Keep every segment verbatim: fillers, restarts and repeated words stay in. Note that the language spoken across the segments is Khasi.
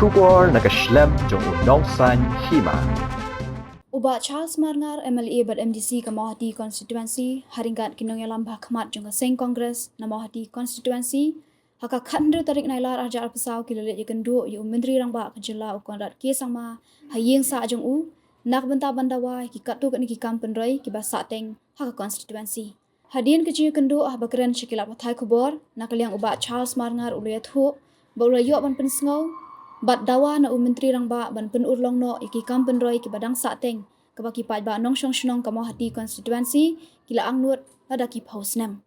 Khubor na ka shlem jong u Nongsaiñ Hima. U Bah Charles Marngar, M L A bad M D C ka Mawhati Constituency, ha ryngkat ki nongïalam ba khmat jong ka seng Congress na Mawhati Constituency, ha ka khathynriew tarik Nailar arhajar arphew saw ki la leit ïakynduh ïa u Myntri Rangbah ka jylla u Conrad K Sangma ha ïing sah jong u, na ka bynta ban dawa ïa ki katto katne ki kam pynroi kiba sahteng ha ka constituency. Hadien ka jingïakynduh, haba kren sha ki lad pathai khubor, na ka liang u Bah Charles Marngar u la ïathuh ba u la ïoh ban pynsngew bad dawa na u Myntri Rangbah ban pynurlong noh ïa ki kam pynroi kiba dang sahteng, kaba ki paidbah nongshong shnong ka Mawhati Constituency ki la angnud lada ki phew snem.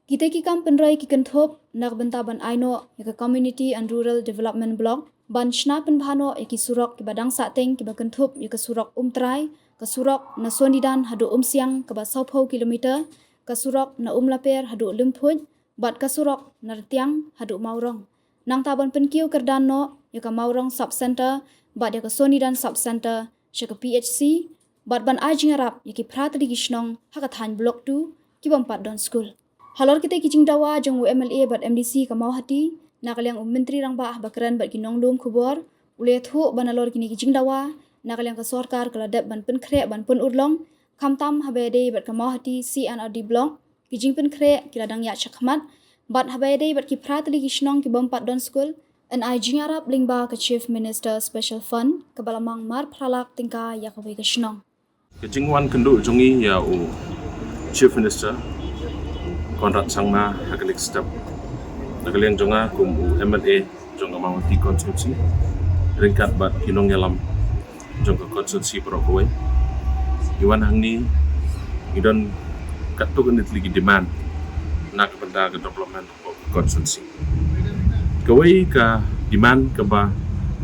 Kita ki kam pynroi ki kynthup na ka bynta ban ai noh ïa ka Community and Rural Development Block, ban shna pynbha noh ïa ki surok kiba dang sahteng kiba kynthup ïa ka surok Umtrai, ka surok na Sonidan haduh Umsiang kaba sawphew kilometer, ka surok na Umlaper haduh Lymphuid, bad ka surok na Rtiang haduh Mawrong. Nangta ban pynkiew kyrdan noh ïa ka Mawrong Sub Centre bad ïa ka Sonidan Sub Centre sha ka P H C, bad ban ai jingïarap ïa ki phra tylli ki shnong ha ka thaiñ Block two kibym pat don skul. Halor kita ki jingdawa jong u M L A bad M D C ka Mawhati, na ka liang u Myntri Rangbah haba kren bad ki nonglum khubor u la ïathuh ba nalor kine ki jingdawa, na ka liang ka sorkar ka la dep ban pynkhreh ban pynurlong, khamtam haba ïadei bad ka Mawhati C and R D Block, ki jingpynkhreh ki la dang ïaid shakhmat, bad haba ïadei bad ki phra tylli ki shnong kibym pat don skul, yn ai jingïarap lyngba ka Chief Minister Special Fund kaba la mang mar phra lak tyngka ïa kawei ka shnong. Ka jingwan kynduh jong ngi ïa u Chief Minister Conrad Sangma ha kane ka step, na ka liang jong nga kum u M L A jong ka Mawhati Constituency, ryngkat bad ki nongïalam jong ka constituency baroh kawei, ngi wan hangne, ngi don katto katne tylli ki demand na ka bynta ka development constituency. Kawei ka demand kaba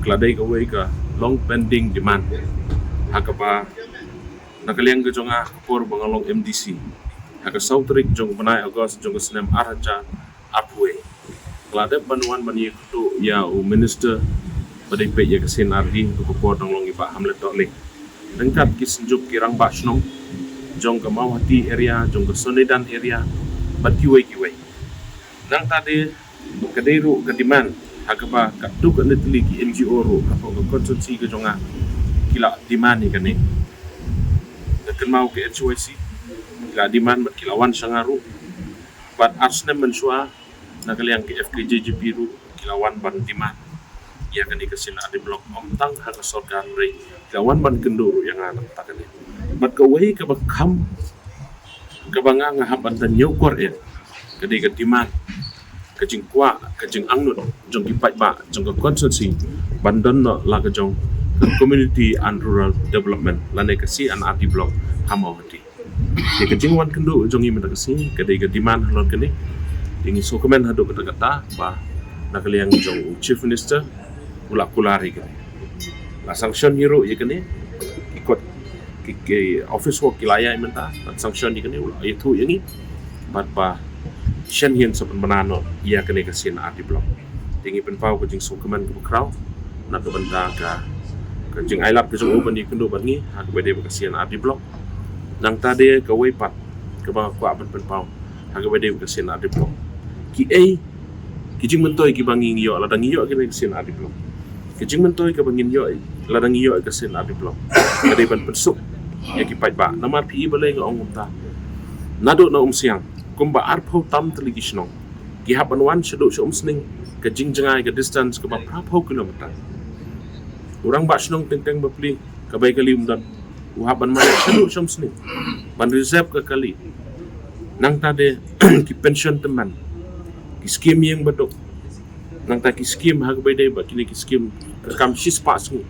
ka la dei kawei ka long pending demand, ha kaba na ka liang ka jong nga, ha ka por ba nga long M D C, ha ka saw tarik jong u bnai August jong ka snem arhajar arphew wei, ka la dep ban wan ban ïakynduh ïa u minister ba dei peit ïa ka C and R D, ha ka por dang long i Bah Hamlet Dohling, ryngkat ki synjuk ki rangbah shnong jong ka Mawhati area, jong ka Sonidan area, bad kiwei kiwei. Nangta de ka dei ruh ka demand ha kaba katto katne tylli ki N G O ruh hapoh ka constituency ka jong nga ki la demand ïa kane. Ka kynmaw ka H Y C ki la demand bad ki la wan sha nga ruh. Bad ar snem mynshuwa, na ka liang ka F K J G P ruh ki la wan ban demand ïa kane ka C and R D Block, ym tang ha ka sorkar, hynrei ki la wan ban kynduh ruh ïa nga na ka bynta kane. Bad kawei kaba kham, kaba nga, nga hap ban da ñiewkor eh, ka dei ka demand, ka jingkwah, ka jingangnud jong ki paidbah jong ka constituency ban don noh la ka jong ka Community and Rural Development lane ka C and R D Block ha Mawhati. Te ka jingwan kynduh jong ngi mynta ka sngi ka dei ka demand halor kane. Te ngi sngewkmen haduh katta katta ba na ka liang jong u Chief Minister u la kular ïa kane, la sanction hi ruh ïa kane. Ki kot, ki, ki office work ki la ïaid mynta, la sanction ïa kane, u la ïathuh ïa ngi bad ba shen ïa sa pynbna noh ïa kane ka C and R D Block. Te ngi pynpaw ka jingsngewkmen kaba khraw na ka bynta ka, ka jingailad ka jong u ban ïakynduh bad ngi ha kaba ïadei bad ka C and R D Block. Nangta de kawei pat kaba nga kwah ban pynpaw ha kaba ïadei bad ka C and R D Block. Kiei ki jingmyntoi kiba ngi, ngi ïoh lada ngi ïoh kane ka C and R D Block? Ka jingmyntoi kaba ngin ïoh lada ngi ïoh ka C and R D Block ka dei ban pynsuk ïa ki paidbah. Namar phi i balei nga ong kumta? Naduh na Umsiang kumba arphew tam tylli ki shnong ki hap ban wan shaduh sha Umsning, ka jingjngai, ka distance kaba phraphew kilometer. U rangbah shnong teng teng bapli, ka bai kali um don, u hap ban mane shaduh sha Umsning ban reserve ka kali. Nangta de ki pension tymmen, ki skim ïing baduk, nangta ki skim ha kaba ïadei bad kine ki skim ka kam shispah sngi,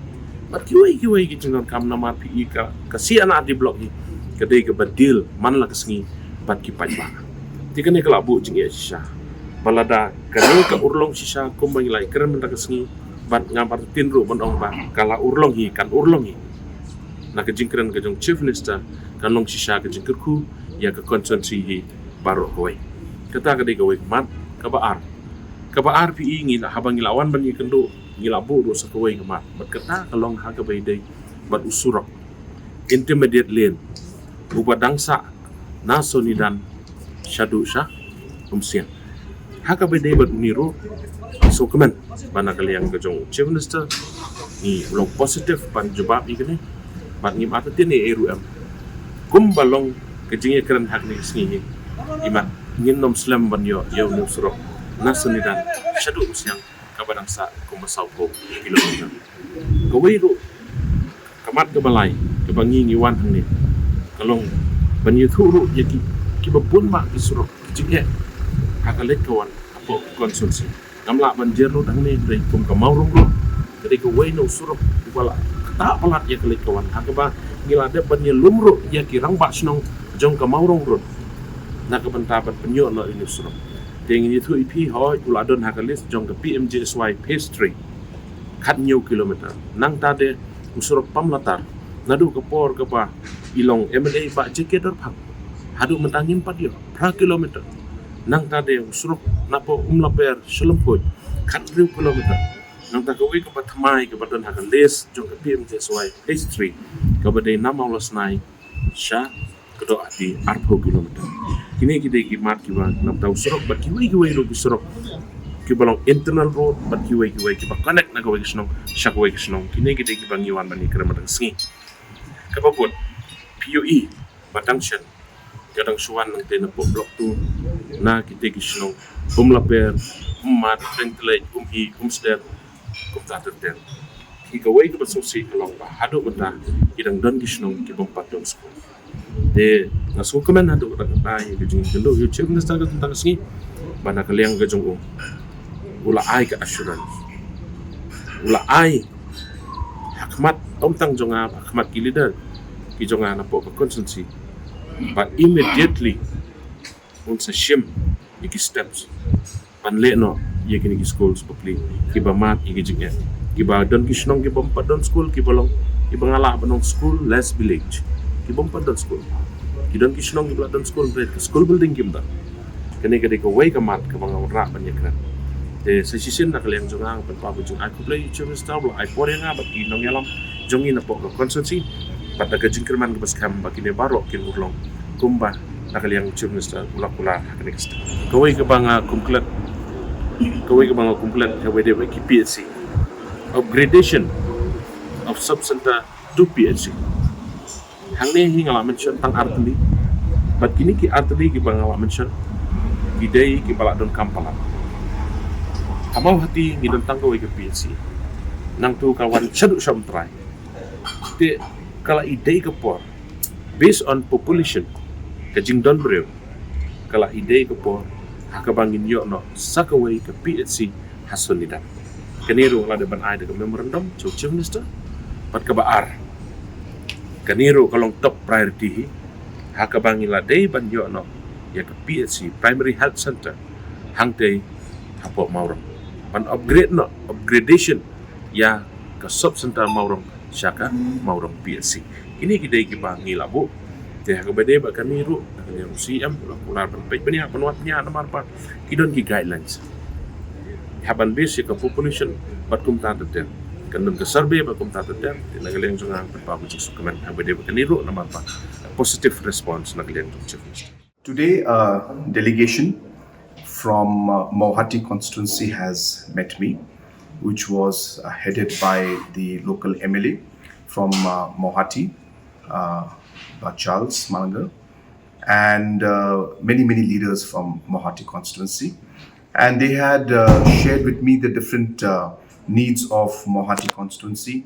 bad kiwei kiwei ki jingdonkam. Namar phi i ka, ka C and R D Block hi ka dei kaba deal man la ka sngi bad ki paidbah. Te kane ka la buh jingeh shisha ba lada kane ka urlong shisha kumba ngi la ïakren mynta ka sngi, bad nga martin ruh ban ong ba ka la urlong hi, kan urlong hi. Na ka jingkren ka jong Chief Minister kan long shisha ka jingkyrkhu ïa ka constituency hi baroh kawei. Kata ka dei kawei ka mat. Kaba ar, kaba ar phi i, ngi la, haba ngi la wan ban ïakynduh, ngi la buh ruh sa kawei ka mat, bad kata ka long ha kaba ïadei bad u surok, intermediate lane, uba dang sah na Sonidan shaduh sha Umsiang. Ha kaba ïadei bad une ruh So kmen ba na ka liang ka jong u Chief Minister ngi long positive ban jubab ïa kane. Bad ngim artatien ei ei ruh em. Kumba long ka jingïakren ha kane ka sngi hi, imat ngin nym slem ban ïoh ïa une u surok na Sonidan shaduh Umsiang kaba dang sah kumba saw phew kilometer. Kawei ruh ka mat kaba lai kaba ngi ngi wan hangne ka long ban ïathuh ruh ïa ki, kiba bun bah ki surok ki jingeh ha ka leit ka wan hapoh constituency. Ngam lah ban jer lut hangne, ka dei kum ka Mawrong Road, ka dei kawei na u surok uba la ktah palat ïa ka leit ka wan, ha kaba ngi la dep ban ïalum ruh ïa ki rangbah shnong jong ka Mawrong Road na ka bynta ban pynïoh noh ïa une u surok. Te ngi ïathuh ïa phi, hooid, u la don ha ka list jong ka P M G S Y Phase three, khathynñiew kilometer. Nangta de u surok Pamlatar, naduh ka por kaba i long M L A Bah J K Dorphang haduh mynta ngim pat ïoh, phra kilometer. Nangta de u surok napoh Umlaper sha Lympung, khathynriew kilometer. Nangta kawei kaba thymmai kaba don ha ka list jong ka P M G S Y Phase three, kaba dei na Mawlasnai sha Kdohati, arphew kilometer. Kine ki dei ki mat kiba namta u surok bad kiwei kiwei ruh ki surok kiba long internal road bad kiwei kiwei kiba connect na kawei ka shnong sha kawei ka shnong. Kine ki dei kiba ngi wan ban ïakren mynta ka sngi. Kaba bud, phi ïohi ba dang shen ka dang shu wan nangta napoh Block two na kitei ki shnong Umlaper, Ummat, Tengtlek, Umhi, Umsder, kumta ter ter. Ki kawei kaba sngewsih ka long ba haduh mynta ki dang don ki shnong ki bym pat don skul. Te nga sngewkmen haduh katta katta ïa ka jingkynduh ïa u Chief Minister ka tang ka sngi ba na ka liang ka jong u, u la ai ka assurance, u la ai ha khmat ym tang jong nga, ha khmat ki leader ki jong nga napoh ka constituency, ba immediately un sa shim ïa ki steps ban leh noh ïa kine ki schools bapli kiba mad ïa ki jingeh. Kiba don ki shnong kiba ym pat don skul, kiba long, kiba nga lah ban ong school less village, kiba ym pat don skul. Ki don ki shnong kiba lah don skul, hynrei ka school building kim don. Kane ka dei kawei ka mat kaba nga wanrah ban ïakren. Te sa shisien na ka liang jong nga nga pynpaw ka jingai khublei ïa u Chief Minister ba la ai por ïa nga bad ki nongïalam jong ngi napoh ka constituency, bad da ka jingkyrmen kaba skhem ba kine baroh kin urlong kumba na ka liang u Chief Minister u la kular ha kane ka step. Kawei kaba nga kum klet, kawei kaba nga kum klet kaba dei ba ki P H C, upgradation of sub center to P H C. Hangne hi nga la mention tang artylli, bad kine ki artylli kiba nga la mention ki dei kiba la donkam palat. Ha Mawhati ngi don tang kawei ka P H C, nangta ka wan shaduh sha Umtrai. Te ka la i dei ka por, based on population, ka jingdon briew, ka la i dei ka por ha kaba ngin ïoh noh sa kawei ka P H C ha Sonidan. Kane ruh la dei ban ai da ka memorandum sha u Chief Minister. Bad kaba ar, kane ruh ka long top priority hi ha kaba ngi la dei ban ïoh noh ïa ka P H C, Primary Health Center, hangtei hapoh Mawrong, ban upgrade noh, upgradation ïa ka sub center Mawrong sha ka Mawrong P H C. Kine ki dei kiba ngi la buh. Te ha kaba dei ba kane ruh na ka liang u C M u la kular ban peit bniah ban wad bniah namar ba ki don ki guidelines ha ban base ïa ka population bad kumta ter ter. Kan don ka survey bad kumta ter ter. Te na ka liang jong nga ban pynpaw ka jingsngewkmen ha kaba dei ba kane ruh namar ba positive response na ka liang jong u Chief Minister. Today, a delegation from uh, Mawhati constituency has met me, which was uh, headed by the local M L A from uh, Mawhati, uh, Bah Charles Malanga, and uh, many, many leaders from Mawhati constituency. And they had uh, shared with me the different uh, needs of Mawhati constituency,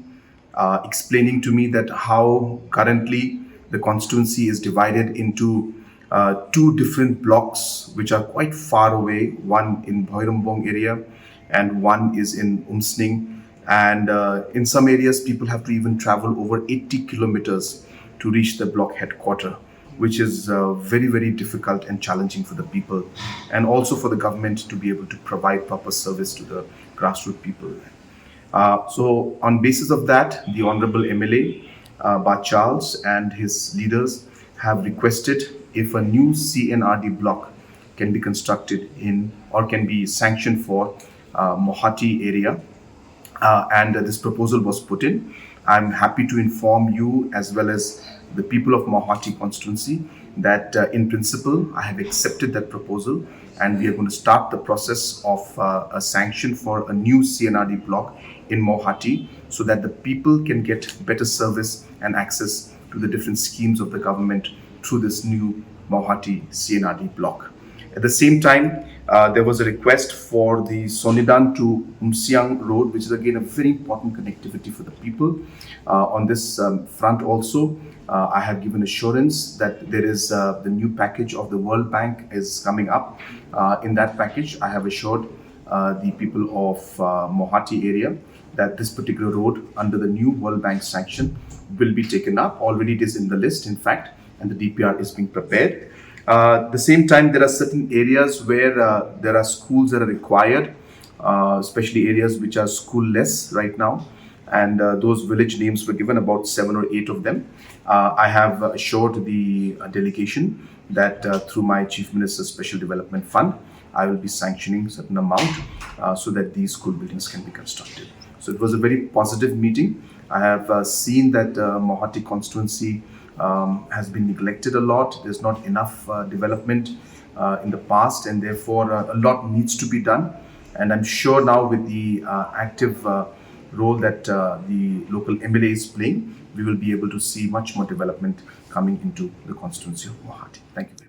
uh, explaining to me that how currently the constituency is divided into uh, two different blocks which are quite far away, one in Bhoirymbong area and one is in Umsning. And uh, in some areas, people have to even travel over eighty kilometers to reach the block headquarter, which is uh, very, very difficult and challenging for the people and also for the government to be able to provide proper service to the grassroots people. Uh, so, on basis of that, the Honorable M L A, uh, Bah Charles, and his leaders have requested if a new C N R D block can be constructed in or can be sanctioned for uh, Mawhati area, uh, and uh, this proposal was put in. I'm happy to inform you as well as the people of Mawhati constituency that uh, in principle I have accepted that proposal, and we are going to start the process of uh, a sanction for a new C and R D block in Mawhati so that the people can get better service and access to the different schemes of the government through this new Mawhati C and R D block. At the same time, uh, there was a request for the Sonidan to Umsiang Road, which is again a very important connectivity for the people. Uh, on this um, front also, uh, I have given assurance that there is uh, the new package of the World Bank is coming up. Uh, in that package, I have assured uh, the people of uh, Mawhati area that this particular road under the new World Bank sanction will be taken up. Already it is in the list, in fact, and the D P R is being prepared. Uh, at the same time, there are certain areas where uh, there are schools that are required, uh, especially areas which are schoolless right now. And uh, those village names were given, about seven or eight of them. Uh, I have assured the uh, delegation that uh, through my Chief Minister's Special Development Fund, I will be sanctioning certain amount uh, so that these school buildings can be constructed. So it was a very positive meeting. I have uh, seen that uh, Mawhati constituency um, has been neglected a lot. There's not enough uh, development uh, in the past, and therefore uh, a lot needs to be done. And I'm sure now with the uh, active uh, role that uh, the local M L A is playing, we will be able to see much more development coming into the constituency of Mawhati. Thank you very much.